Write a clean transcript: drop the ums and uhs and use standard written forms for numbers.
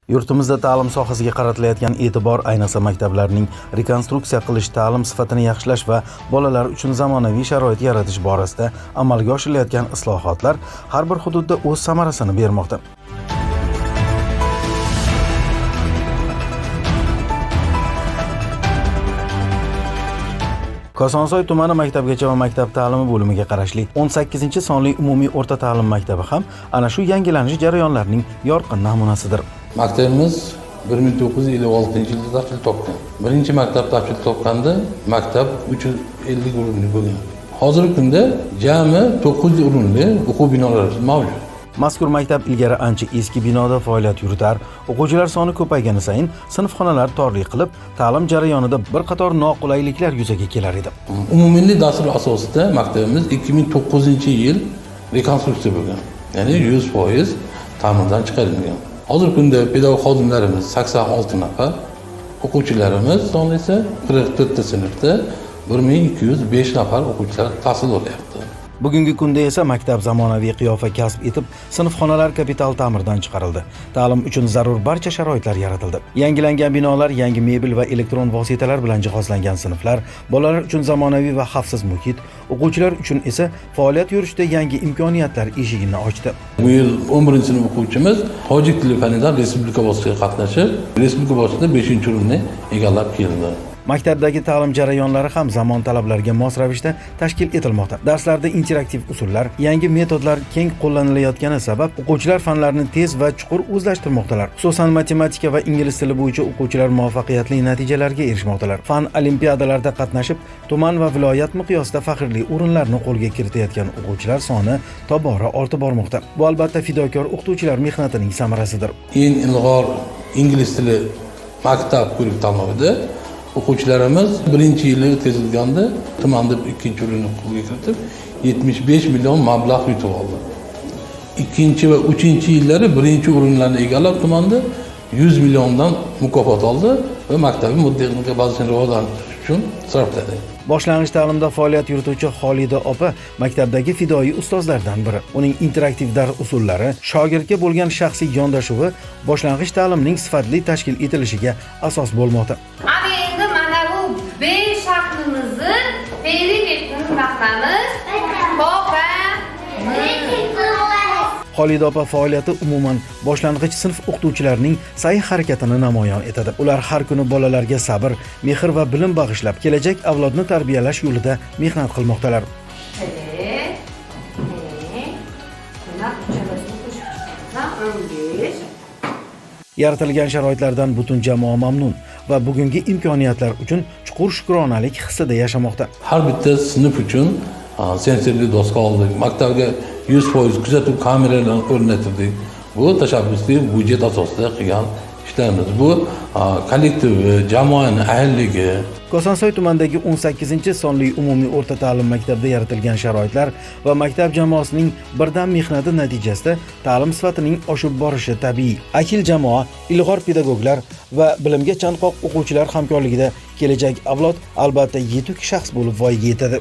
Yurtimizda ta'lim sohasiga qaratilayotgan e'tibor, ayniqsa maktablarning rekonstruksiya qilish, ta'lim sifatini yaxshilash va bolalar uchun zamonaviy sharoit yaratish borasida amalga oshirilayotgan islohotlar har bir hududda o'z samarasini bermoqda. Kosonsoy tumani maktabgacha va maktab ta'limi bo'limiga qarashli 18-sonli umumiy o'rta ta'lim maktabi ham ana shu yangilanish jarayonlarining yorqin namunasidir. Maktabimiz 1956-yilda tashkil topgan. Birinchi maktab tashkil topganda maktab 350 o'rinli bo'lgan. Hozirgi kunda jami 900 o'rinli o'quv binolarimiz mavjud. Mazkur maktab ilgari ancha eski binoda faoliyat yuritar, o'quvchilar soni ko'paygani sayin sinfxonalar torlik qilib, ta'lim jarayonida bir qator noqulayliklar yuzaga kelar edi. Umummilliy dastur asosida maktabimiz 2009-yil rekonstruksiya bo'lgan. Ya'ni 100% ta'mirdan chiqarilgan. Hozirgi kunda pedagog xodimlarimiz 86 nafar, o'quvchilarimiz soni esa 44 ta sinfda 1205 nafar o'quvchilar tahsil olyapti. Bugungi kunda esa maktab zamonaviy qiyofa kasb etib, sinfxonalar kapital ta'mirdan chiqarildi. Ta'lim uchun zarur barcha sharoitlar yaratildi. Yangilangan binolar, yangi mebel va elektron vositalar bilan jihozlangan sinflar, bolalar uchun zamonaviy va xavfsiz muhit, o'quvchilar uchun esa faoliyat yuritishda yangi imkoniyatlar eshigini ochdi. Bu yil 11-sinf o'quvchimiz tojik tili fanidan respublika bosqichiga qatnashib, respublika bosqichida 5-o'rinni egallab keldi. Maktabdagi ta'lim jarayonlari ham zamon talablariga mos ravishda tashkil etilmoqda. Darslarda interaktiv usullar, yangi metodlar keng qo'llanilayotgani sabab o'quvchilar fanlarni tez va chuqur o'zlashtirmoqdalar. Xususan, matematika va ingliz tili bo'yicha o'quvchilar muvaffaqiyatli natijalarga erishmoqdalar. Fan olimpiadalarida qatnashib, tuman va viloyat miqyosida faxrli o'rinlarni qo'lga kiritayotgan o'quvchilar soni tobora ortib bormoqda. Bu albatta fidokor o'qituvchilar mehnatining samarasidir. Eng ilg'or ingliz tili maktab ko'rik tanlovida o'quvchilarimiz birinchi yili o'tkazilganda tumanda 2-o'rinni qo'lga kiritib, 75 million mablag' yutib oldi. 2-chi va 3-yillari birinchi o'rinlarni egallab tumanda 100 milliondan mukofot oldi va maktabning moddiy bazasini rivojlantirish uchun sarfladi. Boshlang'ich ta'limda faoliyat yurituvchi Xolida opa maktabdagi fidoyi ustozlardan biri. Uning interaktiv dars usullari, shogirdga bo'lgan shaxsiy yondashuvi boshlang'ich ta'limning sifatli tashkil etilishiga asos bo'lmoqda. Ana endi mana bu 5 harfimizni fe'li nima qilamiz? Topamiz. Xolida opa faoliyati umuman boshlang'ich sinf o'qituvchilarining sa'y harakatini namoyon etadi. Ular har kuni bolalarga sabr, mehr va bilim bag'ishlab, kelajak avlodni tarbiyalash yo'lida mehnat qilmoqdalar. T, T, demak, uchalasini qo'shib chiqamiz. 15. Yaratilgan sharoitlardan butun jamoa mamnun va bugungi imkoniyatlar uchun chuqur shukronalik hissida yashamoqda. Har bitta sinf uchun sensorli doska oldik. Maktabga 100% kuzatuv kameralarini o'rnatirdik. Bu tashabbusli byudjet asosida qilgan ishlarimiz. Bu kollektivi, jamoani ahilligi. Kosonsoy tumanidagi 18-sonli umumiy o'rta ta'lim maktabida yaratilgan sharoitlar va maktab jamoasining birdam mehnati natijasida ta'lim sifatining oshib borishi tabiiy. Ahil jamoa, ilg'or pedagoglar va bilimga chanqoq o'quvchilar hamkorligida kelajak avlod albatta yetuk shaxs bo'lib voyaga yetadi.